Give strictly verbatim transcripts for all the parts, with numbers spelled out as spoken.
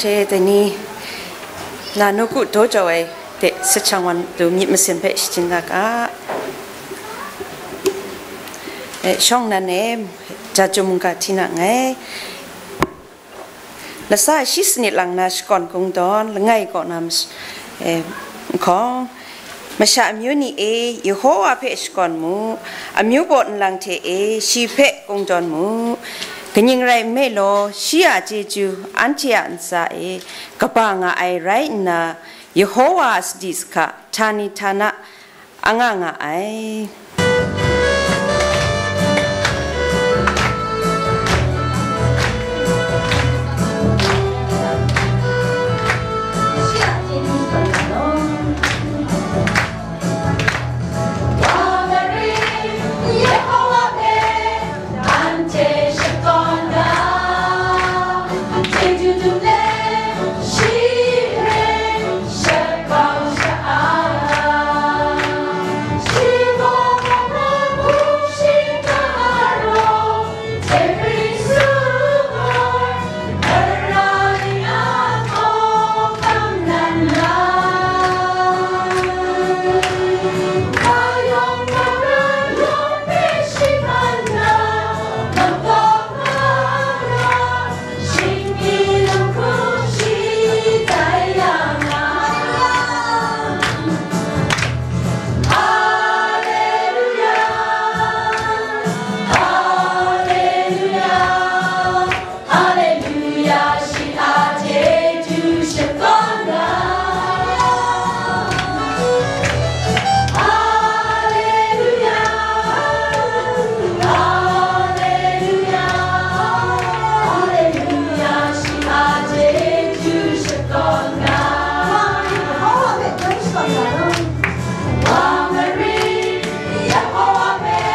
She dai ni, na nawku daw jau ai de, sahchang wan du myit masin hpe shajin nga ga. E, shawng nnan e, ja chyum mungga hti na nngai. Lasa shi sanit lang na shakawn kungdawn langai kaw na mas-, e, nhkawng, masha amyu ni e, Yehowa hpe shakawn mu, amyu baw nlang hte e, shi hpe kungdawn mu. Kaning rai nme law, shi a chyeju anhte a ntsa e kaba nga ai rai nna, Yehowa a sadi sahka htani htana anga nga ai. Haleluya, shi a chyeju shakawn ga. Haleluya, haleluya, haleluya, shi a chyeju shakawn ga. Wa marit, Yehowa hpe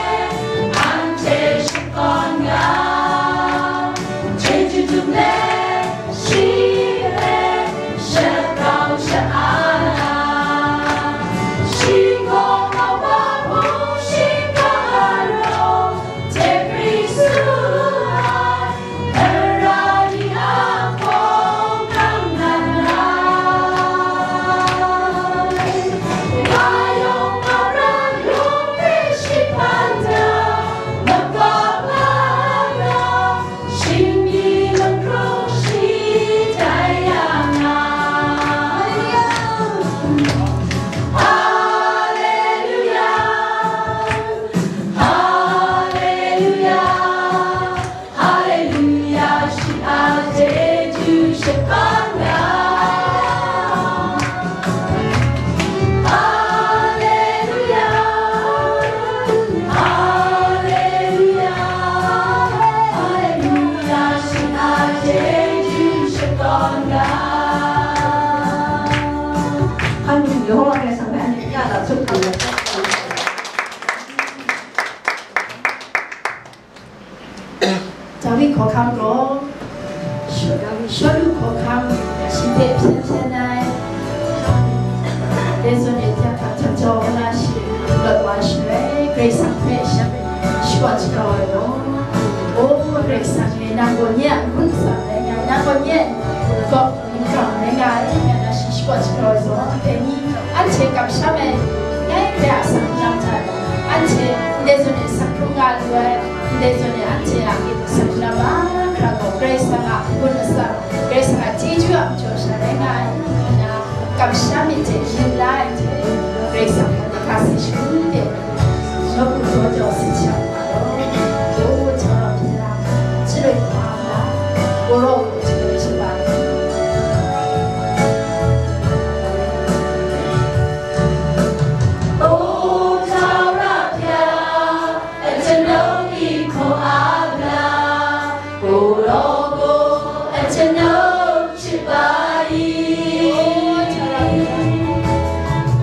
anhte shakawn ga. Chyeju dum let shi hpe shakau sha-a na, shi gaw mawbang hpung shingkang a rau hte pri su ai, tara ni a hpawng hkam nan ai. Wa yawng wa ra lung hpe shi hpan na, makam ma na, Shingni law hkrum shi tai ya nga. Haleluya, haleluya, haleluya, shi a chyeju shakawn ga. Haleluya, haleluya, haleluya, shi a chyeju shakawn ga. Haleluya, Yehowa Karai Kasang hpe anhte ya da hkrup hkrup ai. Dawi hkawhkam gaw, Shawlu hkawhkam shi hpe hpyen hpyen ai, dai zawn e hta hta hta jaw na shi lawt wa shaloi, Karai Kasang hpe shi shakawn shagrau ai law, O Karai Kasang e, nang gaw nye a n-gun atsam rai nga ai, nang gaw nye a n-gun hkawm hkawm rai nga ai, nga na shi shakawn shagrau ai zawn, dai ni anhte kamsham ai, ngai hpe a asak lam hta e, anhte ndai zawn e asak hkrung nga lu ai, ndai zawn e anhte a asak lam mahkra gaw Karai Kasang a n-gun atsam, Karai Kasang a chyeju a majaw sha rai nga ai, ngu nna kamsham myit hte yin la ai hte, Karai Kasang hpe hkase shangun de, nawku daw jau sit shang wa law, O Hkristu a hpyi na, chyaloi hkam na, galaw gaw chyaloi chyaloi. O Hkristu a hpyi, a hkye hkye a bra, galaw gaw chyaloi chyaloi.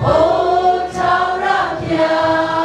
O Hkristu a hpyi,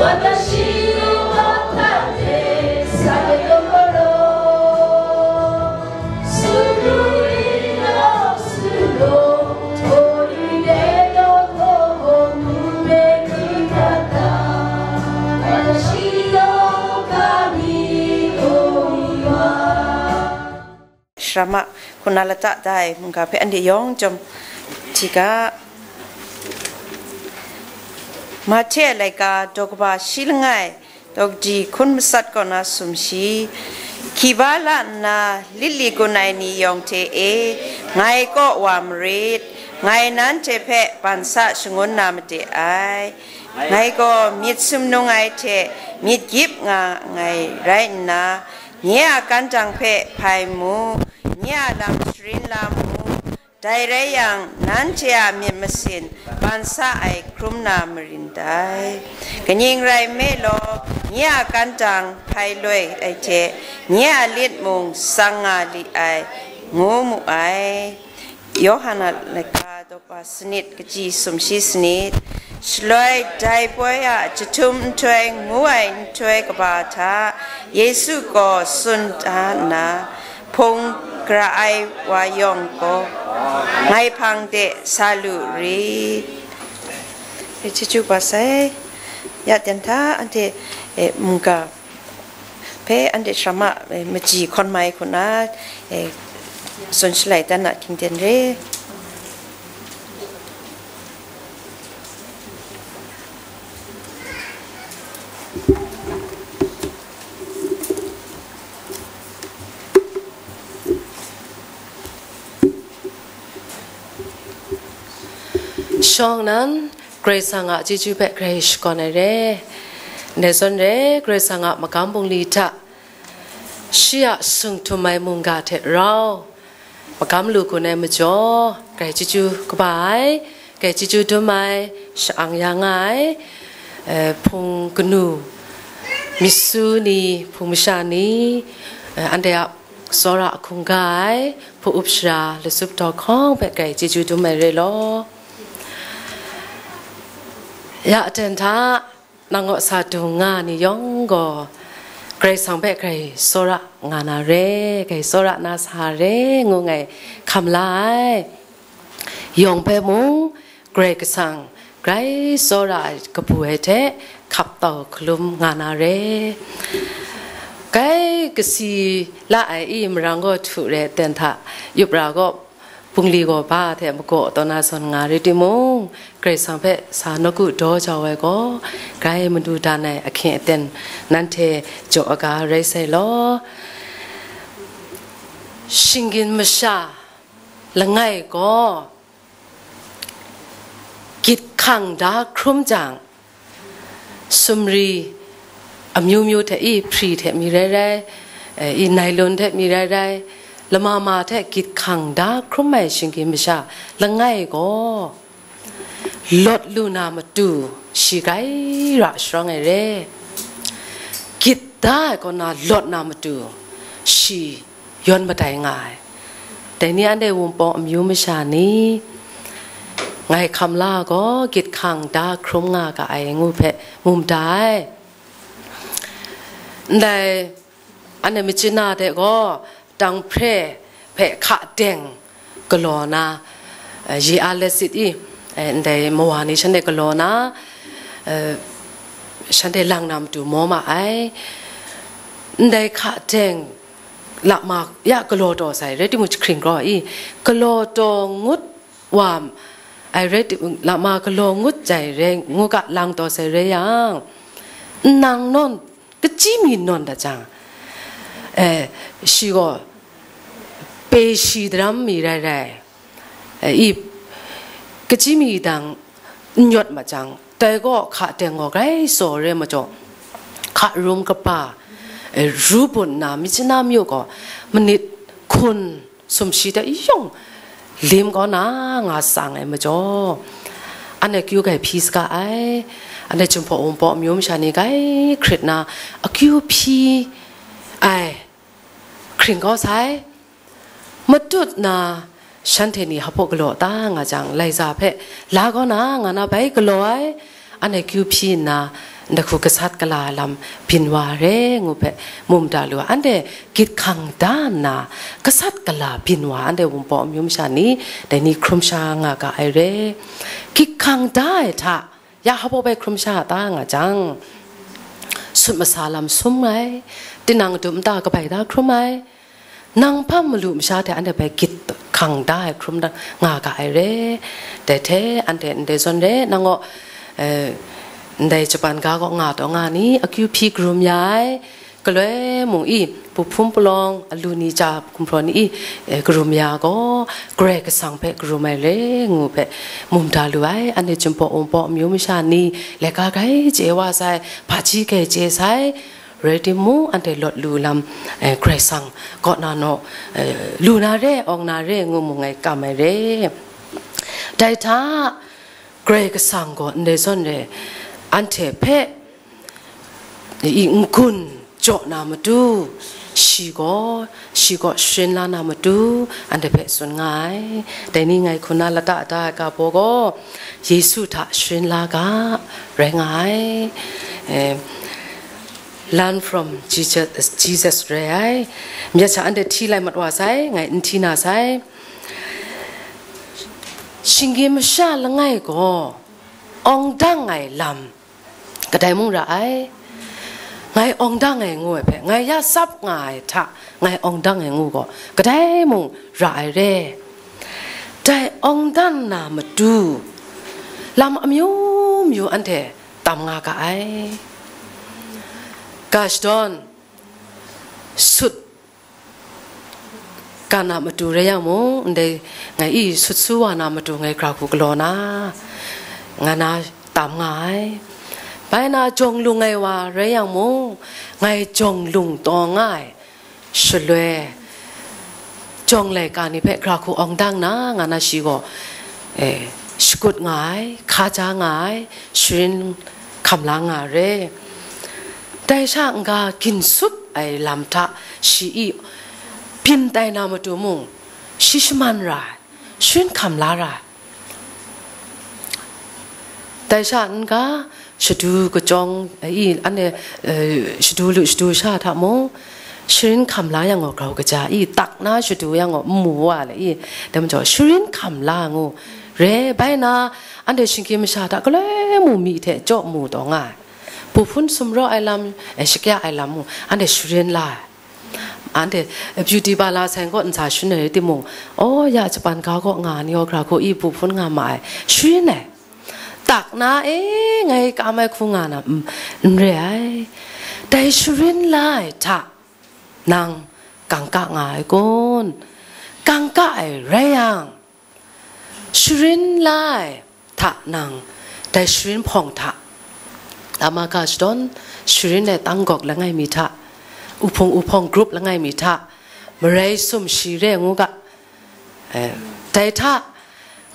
私の若手酒どころ、素振りの素の砦の徒を埋めに来た私の神の子は。 Sharama hku na lata da ai mungga hpe anhte yawng chyawm hti ga. Mahte a laika daw kaba shi langai, daw kadi hkun matsat kaw na sumshi, hkyi ba la nna lit li gun ai ni yawng hte e, ngai kaw wa marit, ngai nanhte hpe ban sa shangun na made ai. Ngai gaw myit sumnung ai hte myit gyip nga nngai rai nna, nye a kantang hpe hpai mu, nye a lam sharin la mu, dai rai yang, nanhte a myit masin ban sa ai hkrum na marin dai. Kaning rai nme law, nye a kantang hpai loi ai hte, nye a lit mung tsang nga li ai, ngu mu ai. Yawhan a laika daw kaba sanit, kaji sumshi sanit. Shaloi dai poi a jahtum nhtoi ngu ai nhtoi kaba hta Yesu gaw tsun da nna, hpung gara ai wa yawng gaw, ngai hpang de sa lu rit. E, chyeju kaba sai, ya ten hta anhte, e, mungga hpe anhte sharama, e, maji hkawn mai hku na, e, tsun shalai dan na hkying ten re. Shawng nan, Karai Kasang a chyeju hpe grai shakawn ai re. Ndai zawn re, Karai Kasang a magam bungli hta, shi a sung htum ai mungga hte rau, magam lu gun ai majaw, grai chyeju kaba ai, grai chyeju dum ai, sha-ang ya nga ai, eh, hpung kanu, myit su ni, hpung masha ni, eh, anhte a tsawra hkungga ai, hpu-up shara, latsup daw hkawng hpe grai chyeju dum ai re law. Ya aten hta, nang kaw sa dung nga ni yawng gaw, Karai Kasang hpe grai tsawra nga na re, grai tsawra na sa re, ngu ngai hkam la ai. Yawng hpe mung, Karai Kasang grai tsawra ai kabu ai hte hkap tau hkalum nga na re. Grai kasi la ai i marang gaw htu re, ten hta yup ra gaw, bungli gaw ba hte magaw taw na zawn nga rai timung, Karai Kasang hpe sa nawku daw jau ai gaw, grai madu dan ai ahkying aten nanhte jaw aga rai sai law. Shinggyim masha langai gaw, gyit hkang da hkrum jang, sumri amyu myu hte i hpri hte mi rai rai, eh, i nailun hte mi rai rai, lama ma hte gyit hkang da hkrum ai shinggyim masha langai gaw, lawt lu na matu shi grai ra sharawng ai re. Gyit da ai kaw na lawt na matu shi yawn madai nga ai. Dai ni anhte Wunpawng amyu masha ni, ngai hkam la gaw, gyit hkang da hkrum nga ga ai ngu hpe mu mada ai. Ndai, anhte Myitkyina de gaw, Tanghpre hpe hka deng galaw na, eh, ye a let sit i, eh, ndai mawa ni shanhte galaw na, eh, shanhte lang na matu maw ma ai. Ndai hka deng lama ya galaw taw sai rai timung, jahkring gaw i, galaw taw ngut wa ai rai timung, lama galaw ngut jai rai ngu ga lang taw sai rai yang, nnang nawn, kachyi mi nawn dat jang, eh, shi gaw pe shi daram mi rai rai, eh, i, kachyi mi dang n yawt ma jang, dai gaw hka deng gaw grai tsaw re majaw, hka rum kaba, eh, ru bun nna Myitkyina myu gaw manit hkun sumshi hta yawng lim kaw na nga tsang ai majaw, anhte akyu grai hpyi saga ai. Anhte Jinghpaw Wunpawng amyu masha ni grai hkrit na akyu hpyi ai, hkring kau sai. Matut na Shanhte ni hpaw galaw ta nga jang, laiza hpe la kaw na nga na bai galaw ai, anhte kyu hpyi nna, ndai hku gasat gala ai lam byin wa ai re ngu hpe, mu mada lu ai. Anhte gyit hkang da nna, gasat gala byin wa ai, anhte Wunpawng amyu masha ni, dai ni hkrum sha nga ga ai re. Gyit hkang da ai hta, ya hpaw bai hkrum sha ta nga jang, sut masa lam sum ai, tinang dum nta kabai da hkrum ai, nang hpang malu masha hte anhte bai gyit hkang da ai hkrum da nga ga ai re. Dai hte anhte ndai zawn re, nang gaw, eh, ndai Japan ga kaw nga taw nga ni, akyu hpyi karum ya ai, galoi mung i, bu hpun palawng, alu ni ja, gumhpraw ni i, eh, karum ya gaw, Karai Kasang hpe karum ai re, ngu hpe, mu mada lu ai, anhte Jinghpaw Wunpawng amyu masha ni, laika grai chye wa sai, hpaji grai chye sai, rai timung, anhte lawt lu lam, eh, Karai Kasang kaw na naw, eh, lu na re, awng na re, ngu mu ngai kam ai re. Dai hta, Karai Kasang gaw ndai zawn re, anhte hpe i n-gun jaw na matu, shi gaw, shi gaw sharin la na matu, anhte hpe tsun nga ai. Dai ni ngai hku na lata da ai ga baw gaw, Yesu hta sharin la ga, rai nga ai. Eh, learn from Jesus, Jesus rai ai. Myit sha anhte hti lai mat wa sai, ngai n hti na sai. Shinggyim masha langai gaw, awng dang ai lam, kadai mung ra ai. Ngai awng dang ai ngu ai hpe, ngai ya tsap nga ai hta, ngai awng dang ai ngu gaw, kadai mung ra ai re. Dai awng dang na matu, lam amyu myu anhte tam nga ga ai. Ga shadawn, sut, kan a matu rai yang mung, ndai ngai i sut su wa na matu ngai gra hku galaw na, nga na tam nga ai. Bai na jawng lung ai wa rai yang mung, ngai jawng lung taw nga ai. Shaloi, jawng laika ni hpe gra hku awng dang na, nga na shi gaw, eh, shakut nga ai, hka ja nga ai, sharin hkam la nga ai re. Dai sha n-ga ginsup ai lam hta shi i byin tai na matu mung, shi shaman ra ai, sharin hkam la ra ai. Dai sha n-ga shadu kachyawng, eh, i, anhte, eh, shadu lu shadu sha hta mung, sharin hkam la yang gaw grau kaja i, tak na shadu yang gaw n mu wa le i, dai majaw sharin hkam la ngu, re bai na, anhte shinggyim masha hta galoi mung myi hte jaw mu taw nga ai. Bu hpun sumraw ai lam, eh, shakya ai lam mung, anhte sharin la ai. Anhte, eh, beauty parlour sai kaw ntsa shun ai rai timung, aw, ya Japan ga kaw nga ni gaw gra hku i bu hpun nga ma ai, sharin ai. Tak na, e, ngai kam ai hku nga na, mm, n re ai. Dai sharin la ai hta, nang kangka nga ai kun? Kangka ai rai yang, sharin la ai hta nang, dai sharin hpawng hta, ama ga shadawn, sharin ai tanggawk langai mi hta, uhpung uhpawng grup langai mi hta, marai sum shi re ngu ga, eh, dai hta,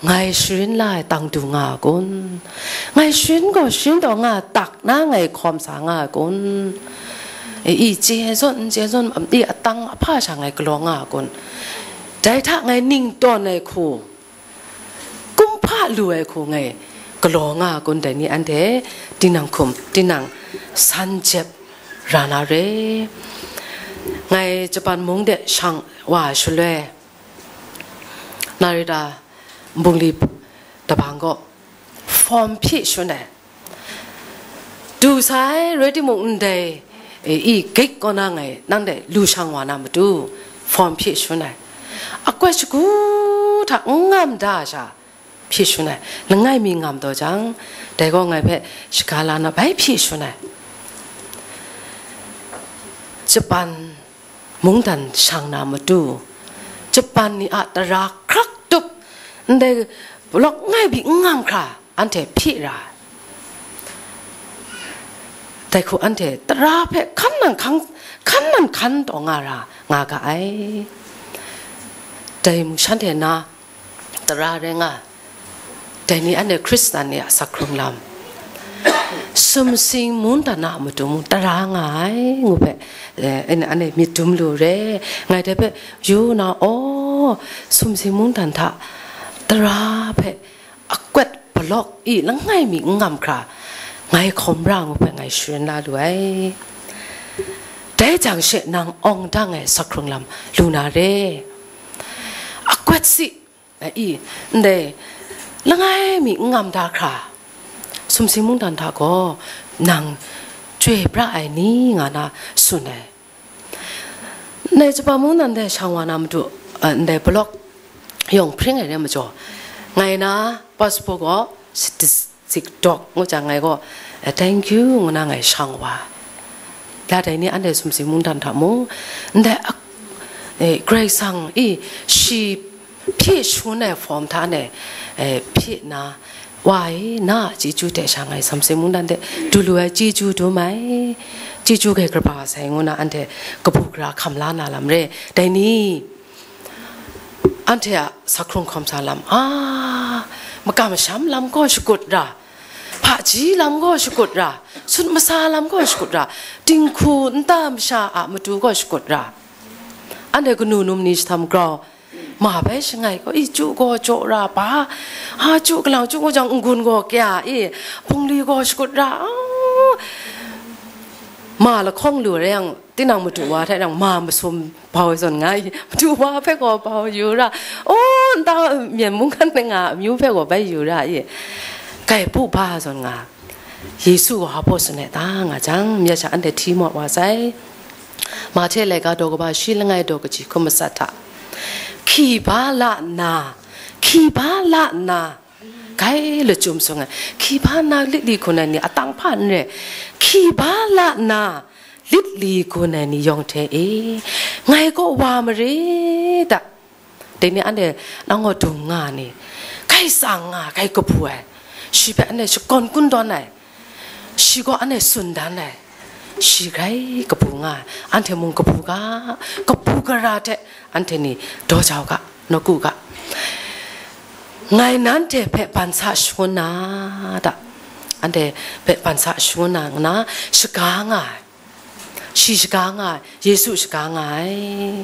ngai sharin la ai tang du nga a kun? Ngai sharin gaw sharin taw nga, tak na ngai hkawm sa nga a kun? E, i chye zawn, n chye zawn, i atang ahpa sha ngai galaw nga a kun? Dai hta ngai ning tawn ai hku, kumhpa lu ai hku ngai galaw nga a kun? Dai ni anhte tinang hkum, tinang san jep ra na re. Ngai Japan mung de shang wa ai shaloi, Narita bungli dabang gaw, form hpyi shun ai. Du sai rai timung, ndai, e, i gik kaw na ngai, nang dai lu shang wa na matu, form hpyi shun ai. Akwat shagu hta n ngam da sha hpyi shun ai. Langai mi ngam taw jang, dai gaw ngai hpe shaga la na bai hpyi shun ai. Japan mungdan shang na matu, Japan ni a tara hkrak tup, ndai lawk ngai bi n ngam hkra, anhte hpyi ra ai. Dai hku anhte tara hpe hkan nan hkan, hkan nan hkan taw nga ra nga ga ai. Dai mung shanhte na tara rai nga ai. Dai ni anhte Hkristan ni a sak hkrung lam, sumsing mungdan a matu mung tara nga ai ngu hpe, eh, anhte myit dum lu re. Ngai dai hpe yu na, aw, sumsing mungdan hta tara hpe akwat palawk i langai mi n ngam hkra, ngai hkawm ra ngu hpe ngai sharin la lu ai. Dai jang she nang awng dang ai sakhkrung lam lu na re. Akwat si, i, ndai langai mi n ngam da hkra, sumsing mungdan hta gaw nang chyoi pra ai ni nga na tsun ai. Ndai Japan mungdan de shang wa na matu, eh, ndai palawk yawng hpring ai re majaw, ngai na passport gaw statistic dawk ngu jang ngai gaw, eh, thank you ngu na ngai shang wa. La dai ni anhte sumsing mungdan hta mung, ndai ak-, eh, Karai Kasang i shi hpyi shangun ai form hta ne, eh, hpyi na, wa e, na a chyeju hte sha ngai sumsing mungdan hte du lu ai chyeju dum ai, chyeju hkrai kaba sai ngu na anhte kabu gara hkam la na lam re. Dai ni, anhte a sakhkrung hkawm sa lam, a, makam masham lam gaw shakut ra, hpaji lam gaw shakut ra, sut masa lam gaw shakut ra, dinghku nta masha a matu gaw shakut ra, anhte kanu num ni jahtam grau, ma bai shangai gaw, i, chyu gaw jaw ra, ba, ha, chyu galang chyu gaw jang, n-gun gaw kya, i, bungli gaw shakut ra, a, ma lahkawng lu rai yang, tinang matu wa hte nang ma masum bau zawn nga, i, matu wa hpe gaw bau yu ra, o, nta myen mungkan nga amyu hpe gaw bai yu ra, i, kai pu ba zawn nga. Yesu gaw hpa baw tsun ai ta nga jang, myit sha anhte hti mat wa sai. Mahte laika daw kaba shi langai daw kaji hkun matsat hta, hki ba la nna, hki ba la nna, gai lachyum sung ai, hki ba nna lit li gun ai ni a tang hpa n re, hki ba la nna lit li gun ai ni yawng hte e, ngai kaw wa mare da. Dai ni anhte nang gaw dung nga ni, kai tsang nga, kai kabu ai, shi hpe anhte shakawn kungdawn ai, shi gaw anhte tsun dan ai, shi grai kabu nga ai, anhte mung kabu ga, kabu gara hte anhte ni daw jau ga, nawku ga, ngai nanhte hpe ban sa shangun na da, anhte hpe ban sa shangun na, nna shaga nga ai. Shi shaga nga ai, Yesu shaga nga ai.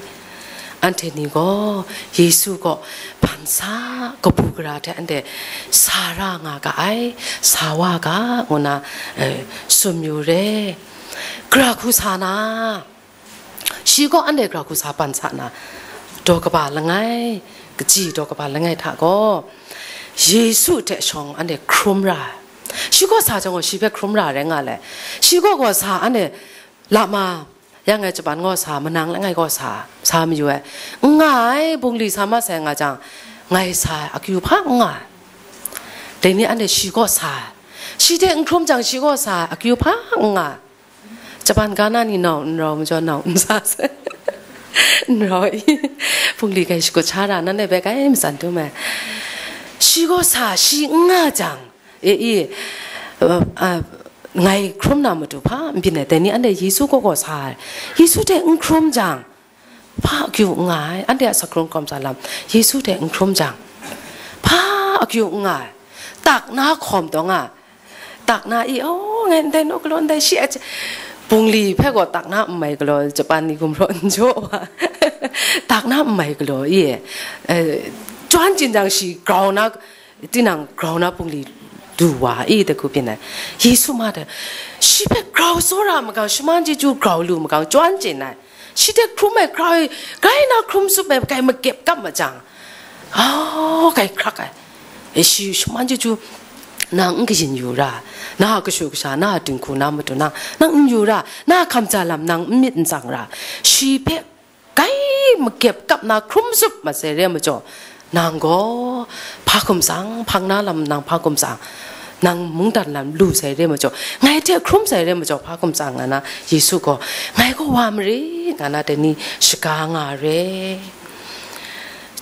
Anhte ni gaw Yesu kaw ban sa kabu gara hte anhte sa ra nga ga ai, sa wa ga, ngu na, eh, tsun yu re. Gara hku sa na, shi gaw anhte gara hku sa ban sa na, daw kaba langai, kaji daw kaba langai hta gaw, Yesu hte shawng anhte hkrum ra ai. Shi gaw sa jang gaw, shi hpe hkrum ra rai nga le. Shi gaw gaw sa anhte lama, yang ngai Japan gaw sa, manang langai gaw sa, sa mayu ai. N nga ai, bungli sa masai nga jang, ngai sa ai akyu hpa n nga ai. Dai ni anhte shi gaw sa ai. Shi hte n hkrum jang, shi gaw sa ai akyu hpa n nga ai. Japan ga na ni nau n rau majaw, nau n sa sai. N rau i, bungli gai shakut sha ra, nanhte hpe gai matsan dum ai. Shi gaw sa, shi n nga jang, e, i, uh, uh, ngai hkrum na matu hpa n byin ai, dai ni anhte Yesu kaw gaw sa ai. Yesu hte n hkrum jang, hpa akyu n nga ai, anhte a sakhkrung hkawm sa lam, Yesu hte n hkrum jang, hpa akyu n nga ai, tak na hkawm taw nga ai, tak na i, oh, ngai ndai naw galaw, ndai shi a, bungli hpe gaw tak na n mai galaw, Japan ni gumhpraw n jaw wa, tak na n mai galaw i, eh, chyan chyin jang shi grau na, tinang grau na bungli du wa i, dai hku byin ai. Yesu ma hte, shi hpe grau tsawra magang, shaman chyeju grau lu magang, chyan chyin ai. Shi hte hkrum ai hkra e, grai na hkrum tsup ai, grai makep kap ma jang, oh, grai hkrak ai. E, shi shaman chyeju nang n kayin yu ra, na a kashu kasha, na a dinghku na matu nang, nang n yu ra, na a hkamja lam nang n myit n tsang ra, shi hpe grai makep kap na hkrum tsup masai re majaw, nang gaw hpa hkum tsang, hpang na lam nang hpa hkum tsang, nang mungdan lam lu sai re majaw, ngai hte hkrum sai re majaw, hpa hkum tsang nga na, Yesu gaw, ngai gaw wa mare nga na, dai ni shaga nga re.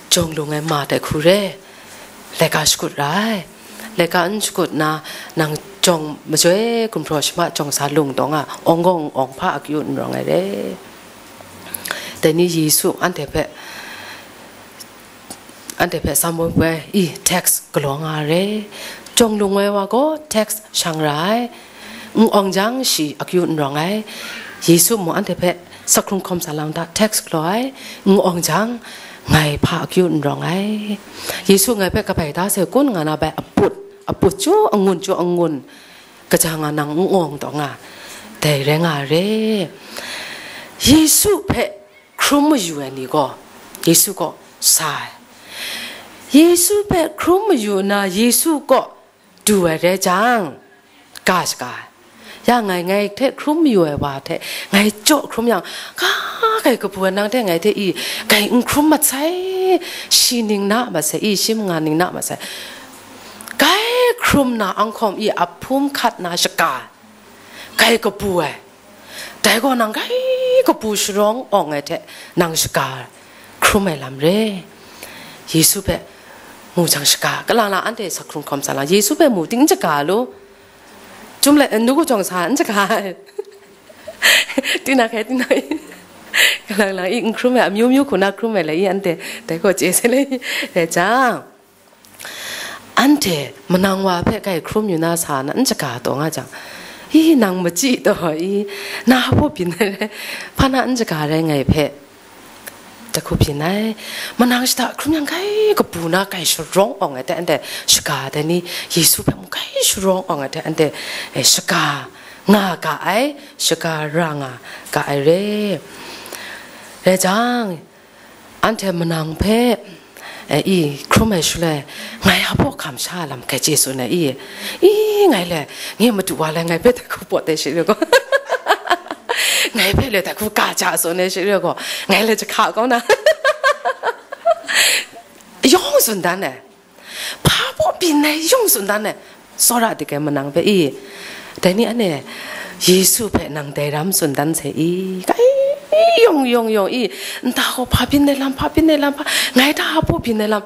Jawng lung ai ma dai hku re, laika shakut ra ai. Laika n shakut na, nang jawng majoi gumhpraw shama jawng sa lung taw nga, awng gaw n awng, hpa akyu n rawng ai re. Dai ni Yesu anhte hpe, anhte hpe sam woi woi, i, tax galaw nga re. Jawng lung ai wa gaw tax shang ra ai. N awng jang, shi akyu n rawng ai. Yesu mung anhte hpe sakhkrung hkawm sa lam hta tax galaw ai. N awng jang, ngai hpa akyu n rawng ai. Yesu ngai hpe kabai da sai kun nga na bai aput, aput chyu angun chyu angun, kaja nga nang n awng taw nga, dai rai nga re. Yesu hpe hkrum mayu ai ni gaw, Yesu kaw sa ai. Yesu hpe hkrum mayu na Yesu kaw du ai rai jang, ga shaga ai. Ya ngai, ngai hte hkrum mayu ai wa hte ngai jaw hkrum yang, ga, kai kabu ai nang hte ngai hte i, kai n hkrum mat sai, shi ning na mat sai, i, shi manga ning na mat sai. Kai hkrum na anghkawm i, a hpum hkat na shaga ai. Kai kabu ai. Dai gaw nang kai kabu sharawng awng ai hte nang shaga hkrum ai lam re. Yesu hpe mu jang shaga, kalang lang anhte sa hkrung hkawm sa lang, Yesu hpe mu ting n shaga lu. Chyum lai, nu ku jawng sa n shaga ai. Tinang hkai, tinang i. Kalang lang i n hkrum ai, amyu myu hku na hkrum ai lai i, anhte dai gaw chye sai lai i. Dai jang, anhte manang wa hpe kai hkrum yu na sa na n shaga taw nga jang, i, nang machyi taw i, na hpaw byin ai rai, hpa na n shaga rai ngai hpe, dai hku byin ai. Manang shada hkrum yang kai kabu na kai sharawng awng ai hte, anhte shaga dai ni, Yesu hpe mung kai sharawng awng ai hte, anhte, eh, shaga nga ga ai, shaga ra nga ga ai re. Rai jang, anhte manang hpe, eh, i, hkrum ai shaloi, ngai hpaw hkam sha lam hkai chye tsun ai i, i, ngai le, ngai madu wa le, ngai hpe dai hku pawt ai shi re gaw, ngai hpe le dai hku ga ja tsun ai shi re gaw, ngai le jahka kau na, yawng tsun dan ai. Hpa baw byin ai, yawng tsun dan ai, tsawra dik ai manang hpe i, dai ni anhte Yesu hpe nang dai ram tsun dan sai i, kai yawng yawng yawng i, nta gaw hpa byin ai lam, hpa byin ai lam, hpa, ngai hta hpa baw byin ai lam,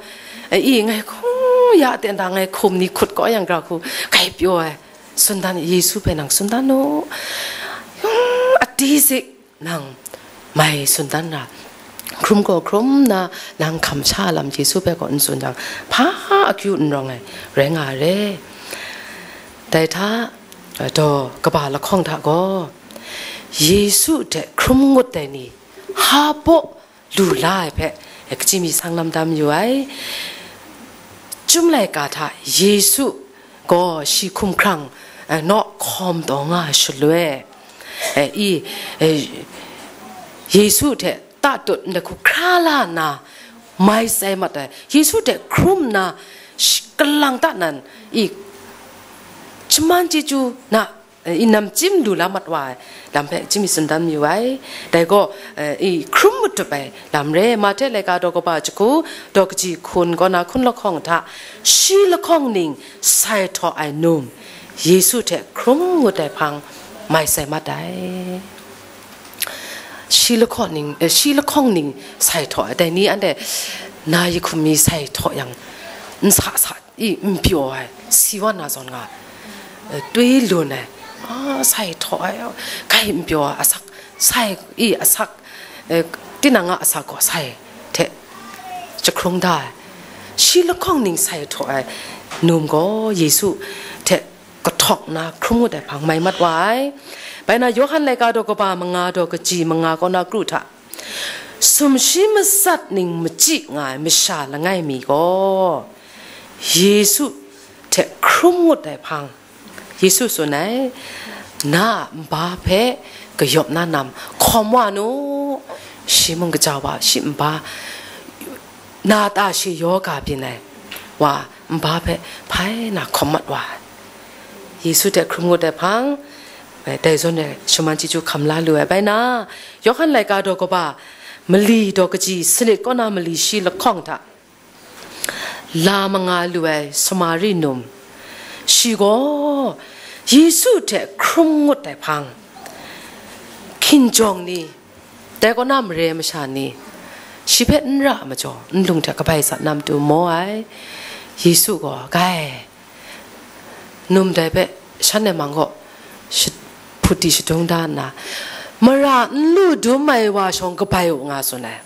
i, ngai hkung ya ten da ngai hkum ni hkut kau yang gra hku, kai pyaw ai, tsun dan, Yesu hpe nang tsun dan u, yawng a ti zik. Nang mai tsun dan ra, hkrum gaw hkrum na, nang hkam sha lam Yesu hpe gaw n tsun jang, hpa akyu n rawng ai, rai nga re. Dai hta, daw kaba lahkawng hta gaw, Yesu hte hkrum ngut ai ni, hpa baw lu la ai hpe, kachyi mi sang lam da mayu ai. Chyum laika hta Yesu gaw shi hkumhkrang, eh, naw hkawm taw nga ai shaloi, eh, i, eh, Yesu hte tatut ndai hku hkra la nna, mai sai mat ai, Yesu hte hkrum nna, shi-, kalang ta nan, i, shaman chyeju na, eh, i, namchyim lu la mat wa ai lam hpe chyum mi tsun dan mayu ai. Dai gaw, eh, i, hkrum matup ai lam re. Mahte laika daw kaba jahku, daw kaji hkun kaw na hkun lahkawng hta, shi lahkawng ning sai htaw ai num, Yesu hte hkrum ngut ai hpang mai sai mat ai. Shi lahkawng ning, eh, shi lahkawng ning sai htaw ai, dai ni anhte na yi hkum mi sai htaw yang, n sa sa i, n pyaw ai, si wa na zawn nga, eh, twi lun ai, a, sai htaw ai, kai n pyaw ai, asak, sai i, asak, eh, tinang a asak gaw sai hte jahkrung da ai, shi lahkawng ning sai htaw ai num gaw Yesu hte kahtawk na hkrum ngut ai hpang mai mat wa ai. Bai na, Yawhan laika daw kaba manga daw kaji manga kaw na kru hta, sumshi matsat ning machyi nga ai masha langai mi gaw, Yesu hte hkrum ngut ai hpang, Yesu tsun ai, na a nba hpe kayawp na nam hkawm wa nu, shi mung kaja wa, shi nba, na ta shi yaw ga byin ai wa, nba hpe hpai na hkawm mat wa ai. Yesu hte hkrum ngut ai hpang, eh, dai zawn e shaman chyeju hkam la lu ai. Bai na, Yawhan laika daw kaba mali daw kaji sanit kaw na mali shi lahkawng hta, la manga lu ai Samari num, shi gaw Yesu hte hkrum ngut ai hpang, hkinjawng ni, dai kaw na mare masha ni, shi hpe n ra majaw, nlung hte kabai sat na matu maw ai. Yesu gaw, "Gai, num dai hpe shan e mang gaw, shi-, hputi shadung da nna, mara n lu dum ai wa shawng kabai u," nga tsun ai.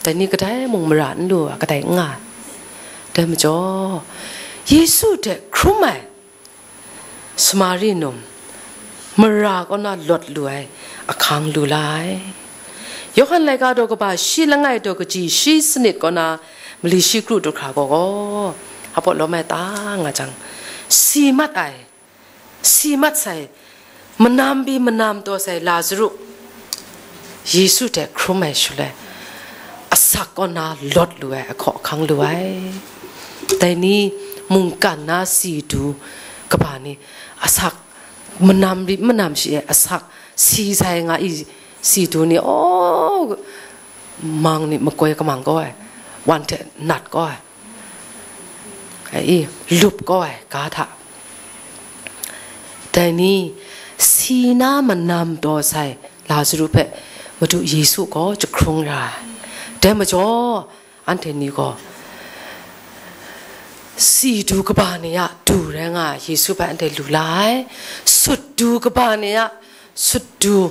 Dai ni kadai mung mara n lu ai, kadai n nga ai. Dai majaw, Yesu hte hkrum ai Samari num, mara kaw na lawt lu ai ahkang lu la ai. Yawhan laika daw kaba shi langai daw kaji shi sanit kaw na mali shi kru du hkra gaw gaw, hpa lawm ai ta nga jang, si mat ai, si mat sai, manam pyi manam taw sai Lazaru, Yesu hte hkrum ai shaloi, asak kaw na lawt lu ai, ahkaw ahkang lu ai. Dai ni mungkan na si du kaba ni, asak manam rit manam shi e asak si sai nga i si du ni, aw, mang ni makoi kamang kau ai, wan hte nat kau ai, ai i, lup kau ai ga hta. Dai ni, si na manam taw sai Lazaru hpe Madu Yesu gaw jahkrung ra ai. Dai majaw, anhte ni gaw, si du kaba ni a du rai nga ai Yesu hpe anhte lu la ai, sut du kaba ni a sut du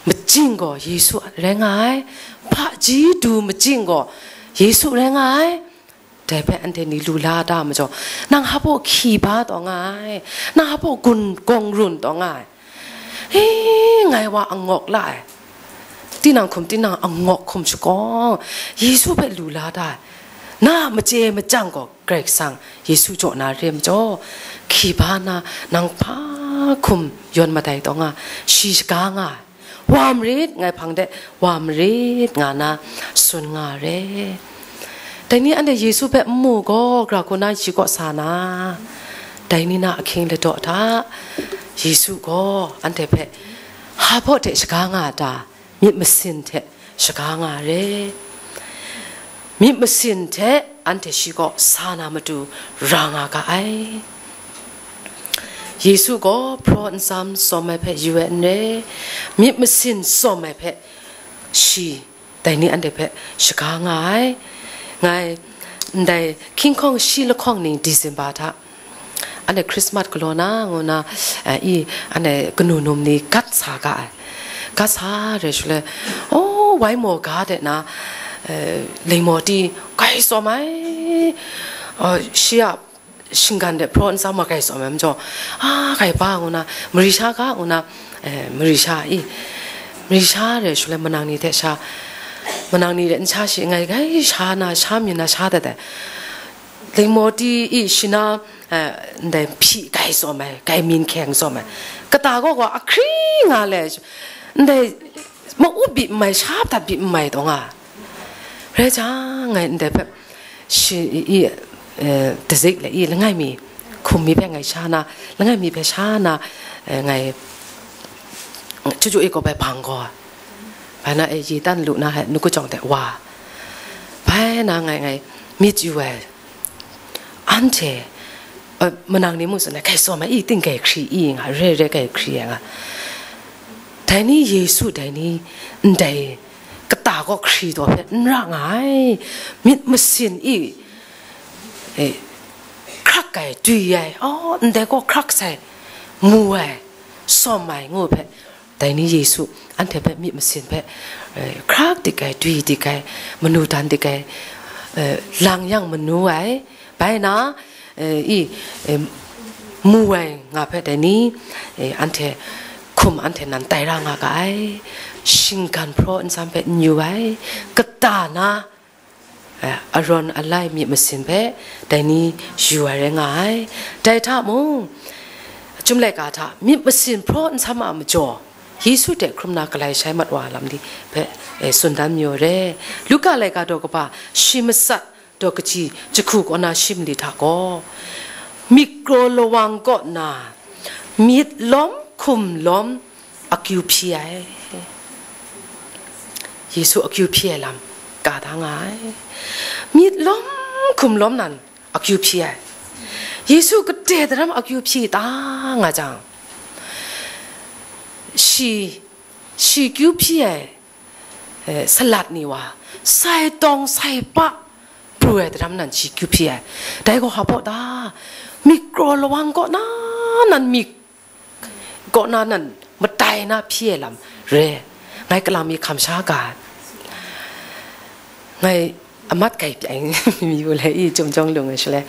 majing gaw Yesu rai nga ai, hpaji du majing gaw Yesu rai nga ai. Dai hpe anhte ni lu la da majaw, nang hpa hki ba taw nga ai, nang hpa gun gawng run taw nga ai. He, ngai wa angawk la ai. Tinang hkum, tinang angawk hkum shakawng, Yesu hpe lu la da ai. Na a machye machyang gaw Karai Kasang Yesu jaw na re majaw, hki ba na nang hpa hkum yawn madai taw nga, shi shaga nga ai. Wa marit, ngai hpang de wa marit, nga na tsun nga re. Dai ni anhte Yesu hpe n mu gaw, gara hku na shi kaw sa na, dai ni na ahkying ladaw hta, Yesu gaw anhte hpe hpa hte shaga nga ta, myit masin hte shaga nga re. Myit masin hte anhte shi kaw sa na matu ra nga ga ai. Yesu gaw hpraw nsam tsawm ai hpe yu ai n re, myit masin tsawm ai hpe shi dai ni anhte hpe shaga nga ai. Ngai ndai hkying hkawng shi lahkawng ning December hta, anhte Christmas galaw na ngu na, eh, i, anhte kanu num ni gat sa ga ai. Gat sa re shaloi, oh, wai maw ga de na, eh, lingmaw ti grai tsawm ai, oh, shi a shinggan de hpraw nsam ma grai tsawm ai majaw, a, grai ba ngu na, mari sha ga ngu na, eh, mari sha i, mari sha re shaloi manang ni hte sha, manang ni de n sha shi, ngai grai sha na, sha mi na sha dat ai. Lingmaw ti i shi na, eh, ndai hpyi grai tsawm ai, grai min hkyeng tsawm ai. Kata gaw gaw ahkri nga le, ndai ma-up byi n mai, sha dat byi n mai taw nga. Rai jang, ngai ndai hpe shi i, eh, dazik le i langai mi, hkum mi hpe ngai sha na, langai mi hpe sha na, eh, ngai chyu chyu i gaw bai bang gaw, bai na e yi tan lu na, hai nuku jawng de wa, bai na ngai, ngai myit yu ai. Anhte, eh, manang ni mung tsun ai, grai tsawm ai, i, ting grai hkri i nga, re re grai hkri ai nga. Dai ni Yesu, dai ni ndai kata gaw hkri taw hpe n ra nga ai, myit masin i, eh, hkrak ai, dwi ai, aw, ndai gaw hkrak sai, mu ai, tsawm ai ngu hpe, dai ni Yesu anhte hpe myit masin hpe, eh, hkrak dik ai, dwi dik ai, manu dan dik ai, eh, lang yang manu ai, bai na, eh, i, eh, mu ai nga hpe dai ni, eh, anhte hkum anhte nan tai ra nga ga ai, shinggan hpraw nsam hpe n yu ai, kata na, eh, arawn alai myit masin hpe dai ni yu ai rai nga ai. Dai hta mung, Chyum laika hta myit masin hpraw nsam a majaw, Yesu hte hkrum na galai shai mat wa lam ni hpe, eh, tsun dan mayu re. Luka laika daw kaba shi matsat daw kaji jahku kaw na shi mali hta gaw, myit kraw lawang kaw na myit lawm hkum lawm akyu hpyi ai. Yesu akyu hpyi ai lam ka da nga ai. Myit lawm hkum lawm nan akyu hpyi ai. Yesu kade daram akyu hpyi ta nga jang, shi, shi kyu hpyi ai, eh, salat ni wa, sai tawng sai pa pru ai daram nan shi kyu hpyi ai. Dai gaw hpa baw ta, myit kraw lawang kaw na nan myit kaw na nan matai na hpyi ai lam re, ngai kalang mi hkam sha ga ai. Ngai amat grai pyaing mi yu le i, Chyum jawng lung ai shaloi,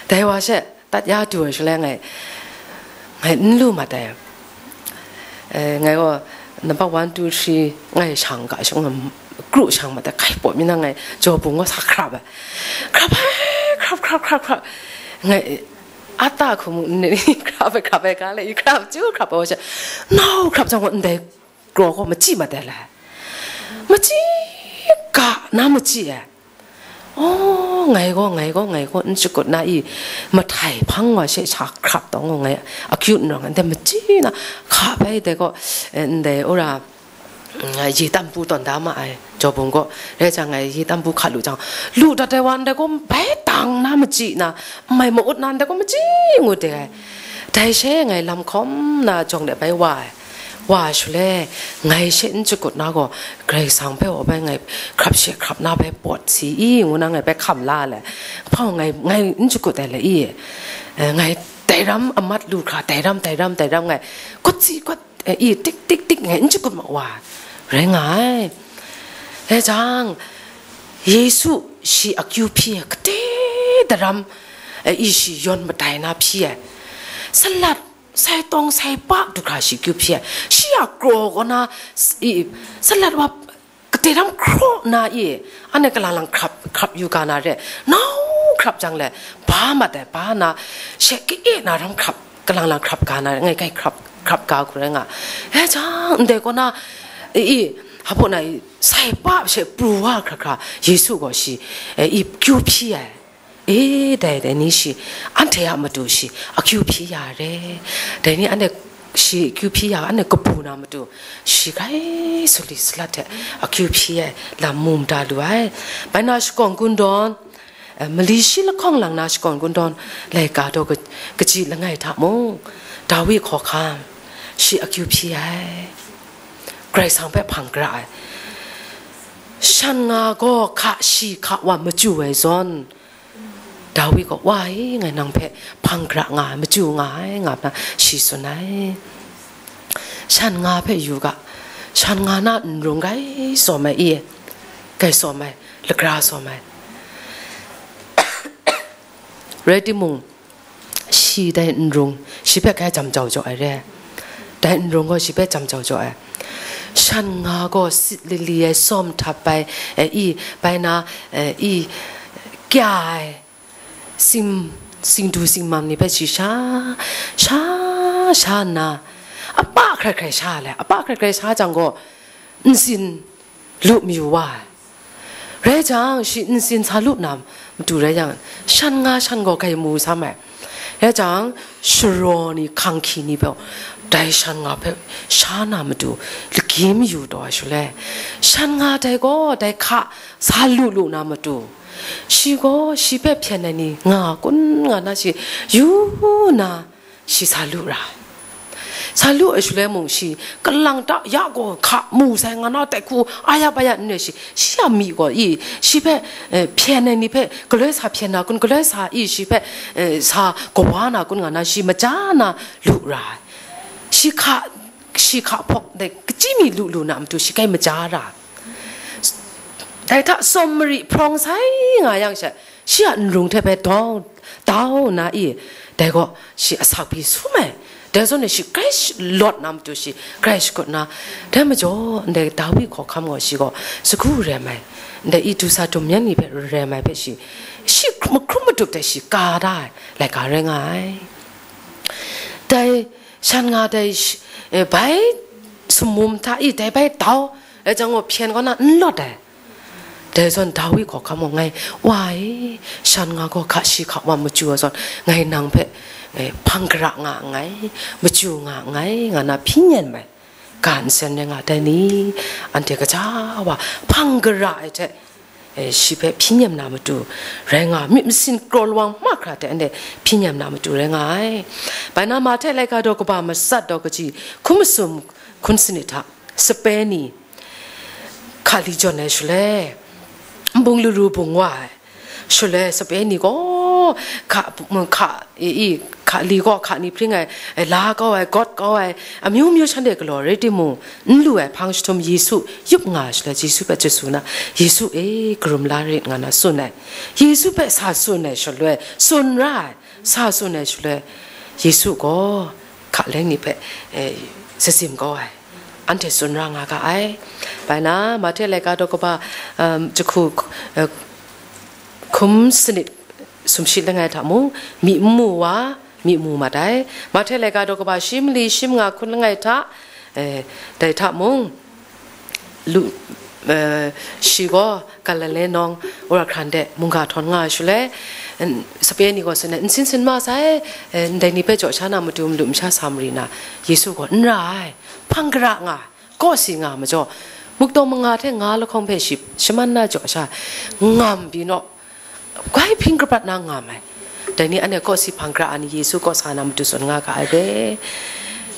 dai wa she tat ya du ai shaloi ngai, ngai n lu mat ai. Eh, ngai gaw, Number one, two, three, ngai shang ga shang, kru shang ma ta, kai pawt mi na ngai, jaw bung wa sa hkrap ai. Hkrap ai, hkrap, hkrap, hkrap, hkrap. Ngai, ata hku mu, hkrap ai, hkrap ai, ga le, hkrap, chyu hkrap ai, wa sha, nau hkrap jang wa, ndai, kraw gaw machyi ma dai lai. Machyi ga na machyi ai. Oh, ngai gaw, ngai gaw, ngai gaw, n shakut na i, mahtai hpang wa she sha hkrap taw, ngai acute n rawng, ndai machyi na, hka bai dai gaw, eh, ndai ura, mm, yi tam pu tawn da ma ai, jaw bung gaw, rai jang ngai yi tam pu hka lu jang, lu dat ai wa ndai gaw, bai dang na machyi na, mai ma-ut na ndai gaw machyi ngut de ai. Dai she ngai lam hkawm na jawng de bai wa ai. Wa shaloi, ngai she n shakut na gaw, Karai Kasang hpe wa bai ngai hkrap she hkrap na bai pawt si i, ngu na ngai bai hkam la le. Hpang ngai, ngai n shakut ai le i, eh, ngai dai ram amat lu hkra, dai ram, dai ram, dai ram ngai, kut si kut, eh, i, tik, tik, tik ngai n shakut ma wa, rai nga ai. Rai jang, Yesu shi akyu hpyi ai, kate daram, eh, i shi yawn madai na hpyi ai. Salat, sai tawng sai pa du hkra shi kyu hpyi ai. Shi a kraw kaw na, s-, i, salat wa kate ram hkraw na i, anhte kalang lang hkrap, hkrap yu ga na re, nau hkrap jang le, ba mat ai, ba na, she ka-e na ram hkrap, kalang lang hkrap ga na re, ngai kai hkrap, hkrap ga hku rai nga. E jang, ndai kaw na, i, i, hpa na i, sai pa she pru wa hkra hkra, Yesu gaw shi, e, i, kyu hpyi ai. E, dai, dai ni shi, anhte a matu shi, akyu hpyi ya re. Dai ni anhte shi akyu hpyi ya, anhte kabu na matu, shi grai sali salat hte akyu hpyi ai lam mu mada lu ai. Bai na shakawn kungdawn, eh, mali shi lahkawng lang na shakawn kungdawn, laika daw ka-, kaji langai hta mung, Dawi hkawhkam, shi akyu hpyi ai. Karai Kasang hpe hpang gara ai. Shan nga gaw hka shi hka wa machyu ai zawn, Dawi gaw, "Wa e, ngai nang hpe hpang gara nga ai, machyu nga ai," nga nna shi tsun ai. Shan nga hpe yu ga, shan nga na nrung grai tsawm ai i, grai tsawm ai, lagra tsawm ai. Rai timung, shi dai nrung, shi hpe grai jam jau jaw ai re. Dai nrung gaw shi hpe jam jau jaw ai. Shan nga gaw sit lili ai, sawm htap ai, e, i, bai na, e, i, kya ai, sing, singdu singmam ni hpe shi sha, sha, sha nna, apa hkrai hkrai sha ai, apa hkrai hkrai sha jang gaw, ntsin lu mayu wa ai. Rai jang, shi ntsin sa lu na matu rai yang, shan nga shan gaw grai mu sam ai. Rai jang, sharaw ni, hkang hkyi ni gaw, dai shan nga hpe sha na matu, lagyi mayu taw ai shaloi, shan nga dai gaw, dai hka sa lu lu na matu, shi gaw, shi hpe hpyen ai ni nga kun nga na shi, yu na, shi sa lu ra ai. Sa lu ai shaloi mung shi, kalang ta ya gaw hka mu sai nga na tai hku, aya baya n rai shi, shi a myi gaw i, shi hpe, eh, hpyen ai ni hpe, galoi sa hpyen na kun, galoi sa i, shi hpe, eh, sa kawa na kun nga na shi maja na lu ra ai. Shi hka, shi hka hpawk dai kachyi mi lu lu na matu shi grai maja ra ai. Dai hta sawm mari hprawng sai nga yang she, shi a nrung hte bai dau, dau nna i, dai gaw shi asak pyi sum ai. Dai zawn e shi grai sh-, lawt na matu shi grai shakut na, dai majaw, ndai Dawi hkawhkam gaw shi gaw sagu rem ai, ndai i du sa dum yan ni hpe rem ai hpe shi, shi hkrum, hkrum madup dai shi ka da ai laika rai nga ai. Dai shan nga dai sh-, e, bai sumum hta i dai bai dau ai jang gaw hpyen kaw na n lawt ai. Dai zawn Dawi hkawhkam gaw, "Ngai, Wa e, shan nga gaw hka shi hka wa machyu ai zawn, ngai nang hpe, e, hpang gara nga nngai, machyu nga nngai," nga na hpyi yen mai. Ga nsen rai nga, dai ni, anhte kaja wa hpang gara ai hte, e, shi hpe hpyi nem na matu rai nga, myit masin kraw lawang mahkra hte anhte hpyi nem na matu rai nga ai. Bai na Mahte laika daw kaba matsat daw kaji hkun masum hkun sanit hta, sape ni, hkali jawn ai shaloi, nbung laru bung wa ai. Shaloi sape ni gaw, hka, hka, i, i, hkali gaw hka ni hpring ai, e, la kau ai, gawt kau ai, amyu myu shanhte galaw rai timung, n lu ai hpang jahtum Yesu yup nga ai shaloi, Yesu hpe chyesu na, "Yesu e, karum la rit," nga na tsun ai. Yesu hpe sa tsun ai shaloi, tsun ra ai, sa tsun ai shaloi, Yesu gaw hka leng ni hpe, e, sazim kau ai. anhte tsun ra nga ga ai. Bai na, Mahte laika daw kaba, um, jahku, uh, hkum sanit sumshi langai hta mung, myi n mu wa, myi mu mat ai. Mahte laika daw kaba shi mali shi manga hkun langai hta, eh, dai hta mung, lu, eh, shi gaw Galile nawng Urakran de mungga htawn nga ai shaloi, n-, sape ni gaw tsun ai, "Nsin sin ma sai, eh, ndai ni hpe jaw sha na matu malu masha sa mari na, Yesu gaw n ra ai, hpang gara nga, kawsi nga majaw, muktaw manga hte nga lahkawng hpe shi shaman na jaw sha, ngam pyi naw, grai hpring kabrat na ngam ai. Dai ni anhte kawsi hpang gara ai ni Yesu kaw sa na matu tsun nga ga ai re,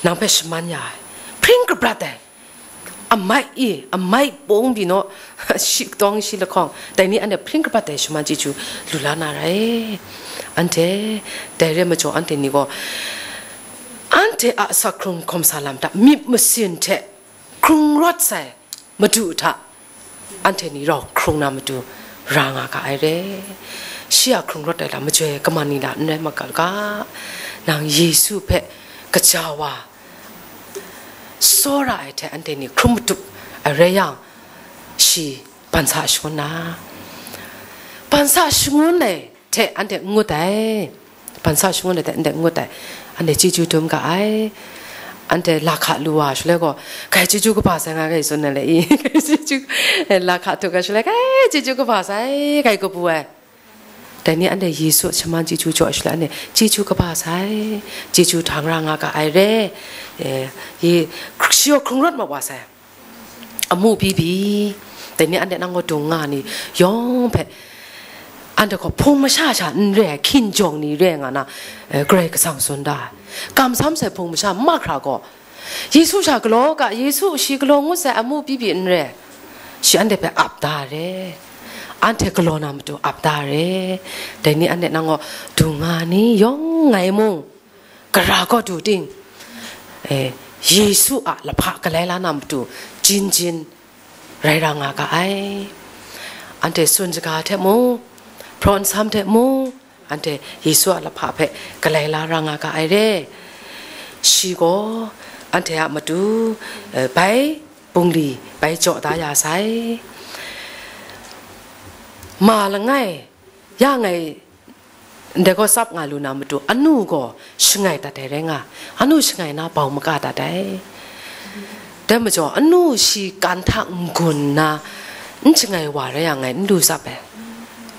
nang hpe shaman ya ai, hpring kabrat ai, amai e, amai pung pyi naw, shi katawng shi lahkawng, dai ni anhte hpring kabrat ai shaman chyeju lu la na rai." Anhte, dai re majaw anhte ni gaw, anhte a asak hkrung hkawm sa lam hta myit masin hte hkrung rawt sai madu hta anhte ni rau hkrung na matu ra nga ga ai re. Shi a hkrung rawt ai lam majoi kaman ni la n rai ma ga, nang Yesu hpe kaja wa, tsawra ai hte anhte ni hkrum matup ai rai yang, shi ban sa shangun na, ban sa shangun ai hte anhte n ngut ai, ban sa shangun ai hte anhte n ngut ai, anhte chyeju dum ga ai. Anhte lahka lu wa shaloi gaw, "Grai chyeju kaba sai nga, grai tsun na le i?" Grai chyeju, eh, lahka htuk ai shaloi, "Grai chyeju kaba sai," grai kabu ai. Dai ni anhte Yesu shaman chyeju jaw ai shaloi, anhte chyeju kaba sai, chyeju htang ra nga ga ai re, eh, ye, shi gaw hkrung rawt ma wa sai. Amu byi byi, dai ni anhte nang gaw dung nga ni yawng hpe, anhte gaw hpung masha sha n re ai, hkinjawng ni re nga na, eh, Karai Kasang tsun da ai. Kamsam sai hpung masha mahkra gaw, Yesu sha galaw ga, Yesu shi galaw ngut sai amu byi byi n re, shi anhte hpe ap da re, anhte galaw na matu ap da re, dai ni anhte nang gaw dung nga ni yawng ngai mung, gara kaw du ting, eh, Yesu a lahpa galai la na matu jin jin rai ra nga ga ai. Anhte tsun shaga hte mung, hpraw nsam hte mung, anhte Yesu a lahpa hpe galai la ra nga ga ai re. Shi gaw anhte a matu, eh, bai bungli bai jaw da ya sai. Ma langai, ya ngai, ndai gaw tsap nga lu na matu, anu gaw shangai dat ai rai nga, anu shangai na bau maka dat ai. Dai majaw, anu shi kan hta n-gun nna n shangai wa rai yang, ngai n lu tsap ai.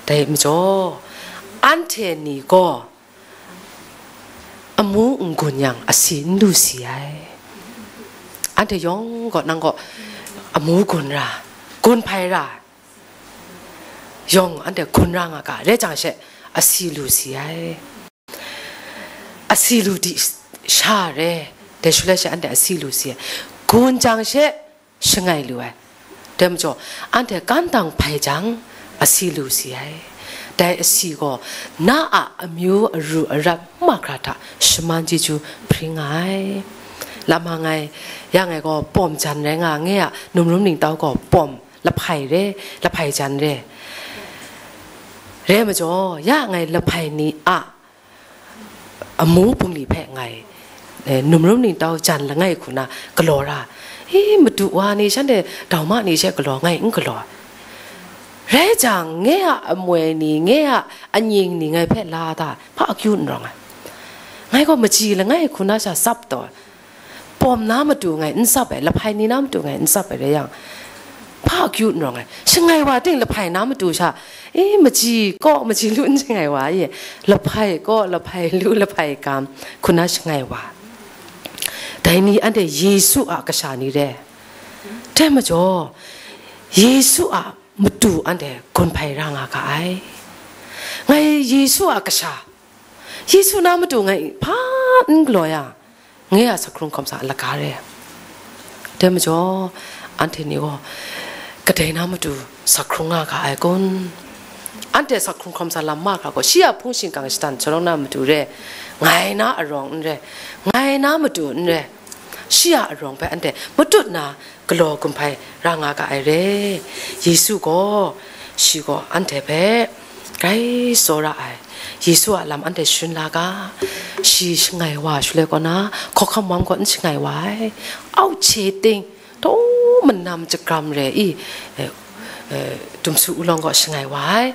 Dai majaw, anhte ni gaw amu n-gun yang, asi n lu si ai. Anhte yawng gaw nang gaw amu gun ra, gun hpai ra, yawng anhte gun ra nga ga, rai jang she asi lu si ai. Asi lu di sha re, dai shaloi she anhte asi lu si ai. Gun jang she shangai lu ai. Dai majaw, anhte kan dang hpai jang, asi lu si ai. Dai asi gaw, na a amyu aru arat mahkra hta shaman chyeju hpring nga ai. Lama ngai, ya ngai gaw pawm jan rai nga, nge a numrum ningtau gaw pawm lahpai re, lahpai jan re. Re majaw, ya ngai lahpai ni a amu bungli hpe ngai, eh, numrum ningtau jan langai hku na galaw ra, i, madu wa ni shanhte dauma ni she galaw, ngai n galaw. Rai jang, nge a amoi ni, nge a anying ni ngai hpe la da, hpa akyu n rawng ai. Ngai gaw maji langai hku na sha tsap taw ai. Pawm na matu ngai n tsap ai, lahpai ni na matu ngai n tsap ai rai yang, hpa akyu n rawng ai. Shangai wa ting lahpai na matu sha, e, maji kaw maji lu n shangai wa, e, lahpai kaw lahpai lu lahpai gam hku na shangai wa. Dai ni anhte Yesu a kasha ni re. Dai majaw, Yesu a matu anhte gun hpai ra nga ga ai. Ngai Yesu a kasha, Yesu na matu ngai hpa n galaw yang, ngai a asak hkrung hkawm sa laga re. Dai majaw, anhte ni gaw kadai na matu asak hkrung nga ga ai kun? Anhte asak hkrung hkawm sa lam mahkra gaw, shi a hpung shingkang shatan sharawng na matu re, ngai na arawng n re, ngai na matu n re, shi a arawng hpe anhte matut na galaw gun hpai ra nga ga ai re. Yesu gaw, shi gaw anhte hpe grai tsawra ai. Yesu a lam anhte sharin la ga, shi shangai wa shaloi kaw na, hkawhkam wam gaw n shangai wa ai. Auhche ting, taw manam jagram re i, eh, eh, dumsu ulawng gaw shangai wa ai.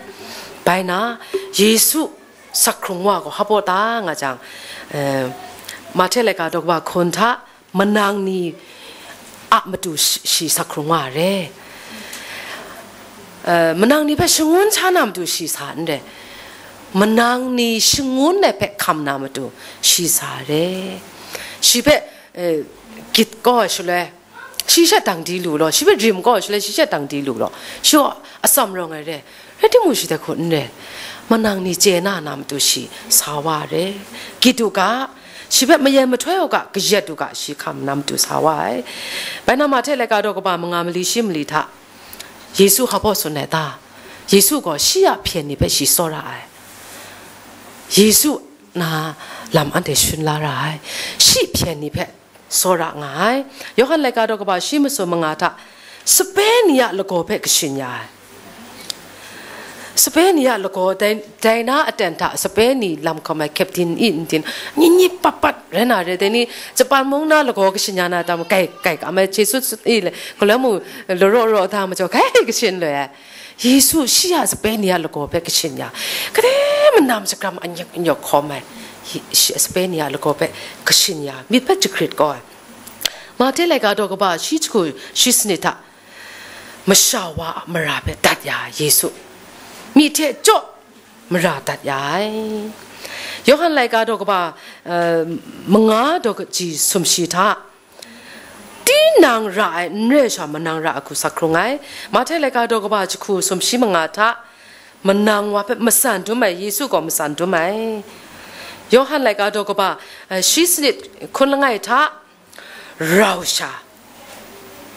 Bai na, Yesu sakhkrung wa gaw hpaw ta nga jang, eh, Mahte laika daw kaba hkun hta, manang ni a matu shi, shi sakhkrung wa re. Eh, manang ni hpe shangun sha na matu shi sa n re. Manang ni shangun ai hpe hkam na matu shi sa re. Shi hpe, eh, git kau ai shaloi, shi she dang di lu law, shi hpe rim kau ai shaloi, shi she dang di lu law, shi gaw atsam rawng ai re. Rai timung, shi dai hku n re, manang ni chye na na matu shi sa wa re. Git u ga, shi hpe mayen mahtoi u ga, kayat u ga, shi hkam na matu sa wa ai. Bai na, Mahte laika daw kaba manga mali shi mali hta, Yesu hpaw tsun ai ta? Yesu gaw shi a hpyen ni hpe shi tsawra ai. Yesu na lam anhte shun la ra ai. Shi hpyen ni hpe tsawra nga ai. Yawhan laika daw kaba shi masum manga hta, sape ni a lagaw hpe kashin ya ai. Sape ni a lagaw, dai, dai na aten hta sape ni lam hkawm ai, captain i n tin, ni ni pat pat rai na re, dai ni Japan mung na lagaw kashin ya na tam, kai, kai kam ai, Jesu i le, galoi mung laraw raw da majaw, kai kashin loi ai. Yesu shi a sape ni a lagaw hpe kashin ya, kade manam sagram anyek anyek hkawm ai, shi a sape ni a lagaw hpe kashin ya, myit hpe jahkrit kau ai. Mahte laika daw kaba shi jahku shi sanit hta, masha wa a mara hpe dat ya ai Yesu, myi hte jaw mara dat ya ai. Yawhan laika daw kaba, eh, manga daw kaji sumshi hta, tinang ra ai n re sha manang ra ai hku sak hkrung ai. Mahte laika daw kaba jahku sumshi manga hta, manang wa hpe matsan dum ai, Yesu gaw matsan dum ai. Yawhan laika daw kaba, eh, shi sanit hkun langai hta, rau sha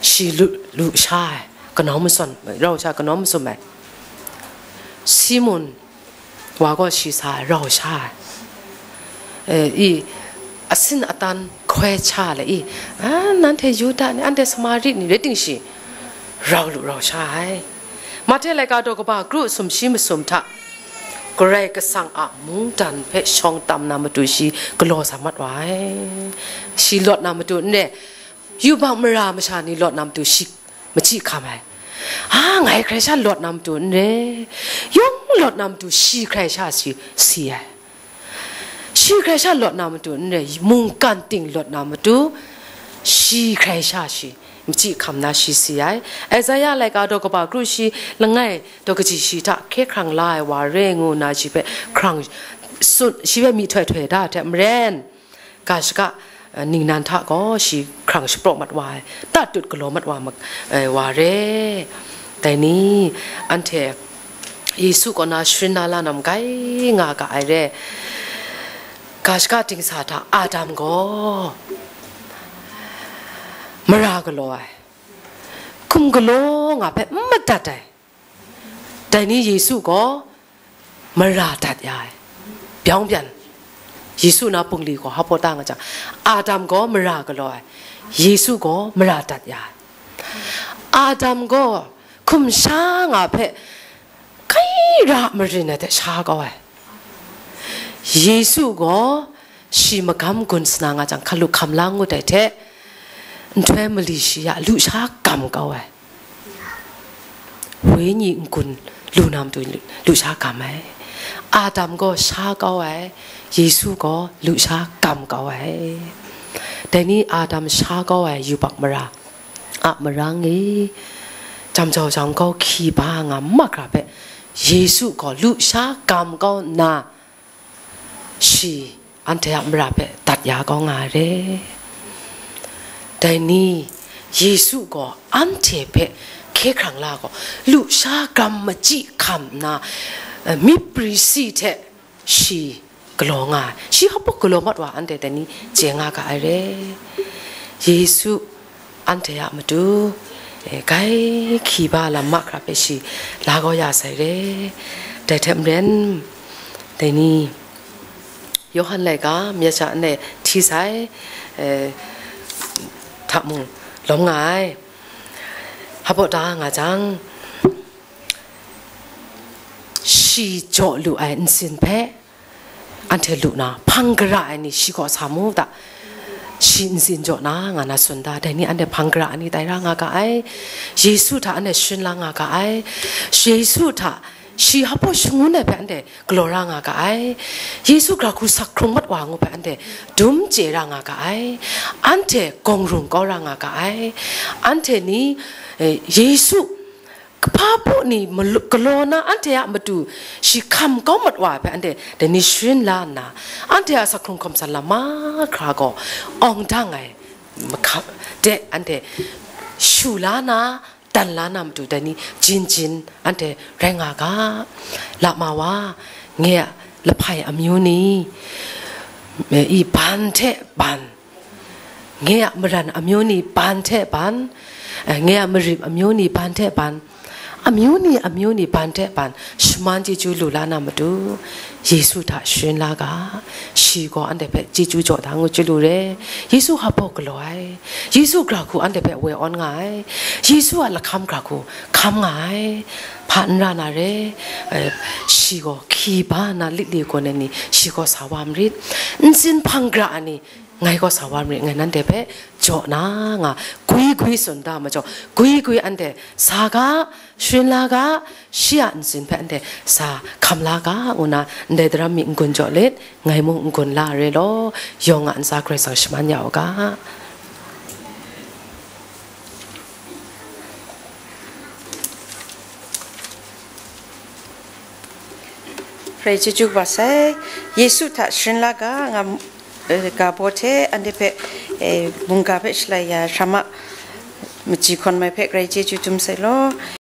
shi lu, lu sha ai, kanau matsan, rau sha kanau masum ai. Simun wa gaw shi sa ai, rau sha ai. Eh, i, asin atan hkoi cha le i, a, nanhte Yuda ni, anhte Samari ni, rai ting shi rau lu rau sha ai. Mahte laika daw kaba kru sumshi masum hta, Karai Kasang a mungdan hpe shawng tam na matu shi galaw sa mat wa ai. Shi lawt na matu n re, yubak mara masha ni lawt na matu shi machyi hkam ai. A, ngai hkrai sha lawt na matu n re, yawng lawt na matu shi hkrai sha si, si ai. Shi hkrai sha lawt na matu n re, mungkan ting lawt na matu, shi hkrai sha shi machyi hkam na shi si ai. Isaya laika daw kaba kru shi langai daw kaji shi hta hkye hkrang la ai wa re ngu na shi hpe hkrang tsun, shi hpe myihtoi htoi da ai hte maren, ga shaka, eh, ningnan hta gaw shi hkrang shapraw mat wa ai, tatut galaw mat wa ma-, eh, wa re. Dai ni, anhte Yesu kaw na sharin na la nam gai nga ga ai re. Ga shaka dingsa hta Adam gaw mara galaw ai, hkum galaw nga hpe n madat ai. Dai ni Yesu gaw mara dat ya ai. Byawng byan, Yesu na bungli gaw hpaw ta nga jang, Adam gaw mara galaw ai, Yesu gaw mara dat ya ai. Adam gaw hkum sha nga hpe kai ra marin ai hte sha kau ai. Yesu gaw shi magam gun sa na nga jang, hkalu hkam la ngut ai hte, nhtoi mali shi ya lusha gam kau ai. Wenyi n-gun lu na matu lu, lusha gam ai. Adam gaw sha kau ai, Yesu gaw lusha gam kau ai. Dai ni Adam sha kau ai yubak mara a marang e, jam jau jam kau hkyi ba nga mahkra hpe, Yesu gaw lusha gam kau nna, shi anhte a mara hpe dat ya kau nga ai re. Dai ni, Yesu gaw anhte hpe hkye hkrang la gaw, lusha gam machyi hkam nna, eh, myi pri si hte shi galaw nga ai. Shi hpaw galaw mat wa anhte dai ni chye nga ga ai re. Yesu anhte a matu, eh, gai hkyi ba lam mahkra hpe shi la kau ya sai re. Dai hte maren, dai ni, Yawhan laika myit sha nne hti sai, eh, hta mung lawm nga ai. Hpaw ta nga jang, shi jaw lu ai nsin hpe anhte lu na, hpang gara ai ni shi kaw sa mu ta? shi ntsin jaw na nga na tsun da, dai ni anhte hpang gara ai ni tai ra nga ga ai. Yesu hta anhte sharin la nga ga ai. Yesu hta shi hpa shangun ai hpe anhte galaw ra nga ga ai. Yesu gara hku sak hkrung mat wa ngu hpe anhte dum chye ra nga ga ai. Anhte gawng rung kau ra nga ga ai. Anhte ni, eh, Yesu hpa baw ni malu-, galaw na anhte a matu shi hkam kau mat wa ai hpe anhte dai ni sharin la nna, anhte a sak hkrung hkawm san lam mahkra gaw awng dang ai mahkra de anhte shu la na, dan la na matu dai ni jin jin anhte rai nga ga. Lama wa, nye a lahpai amyu ni, i ban hte ban, nye a maran amyu ni ban hte ban, eh, nye a marip amyu ni ban hte ban, amyu ni amyu ni ban hte ban shaman chyeju lu la na matu, Yesu hta sharin la ga, shi gaw anhte hpe chyeju jaw da ngu chyalu re. Yesu hpa baw galaw ai, Yesu gara hku anhte hpe woi awn nga ai, Yesu a lahkam gara hku hkam nga ai, hpa n ra na re, eh, shi gaw hkyi ba na lit li gaw na ni, shi gaw sa wa marit, ntsin hpang gara ai ni, ngai gaw sa wa marit, ngai nanhte hpe jaw na nga, gwi gwi tsun da majaw, gwi gwi anhte sa ga, sharin la ga, shi a ntsin hpe anhte sa hkam la ga, ngu na ndai daram mi n-gun jaw let, ngai mung n-gun la ai re law, yawng a ntsa Karai Kasang shaman ya u ga. Rai chyeju kaba sai, Yesu hta sharin la ga, nga, eh, ga baw hte anhte hpe, eh, mungga hpe shalai ya, hkra ma, machyi hkawn mai hpe Karai chyeju dum sai law.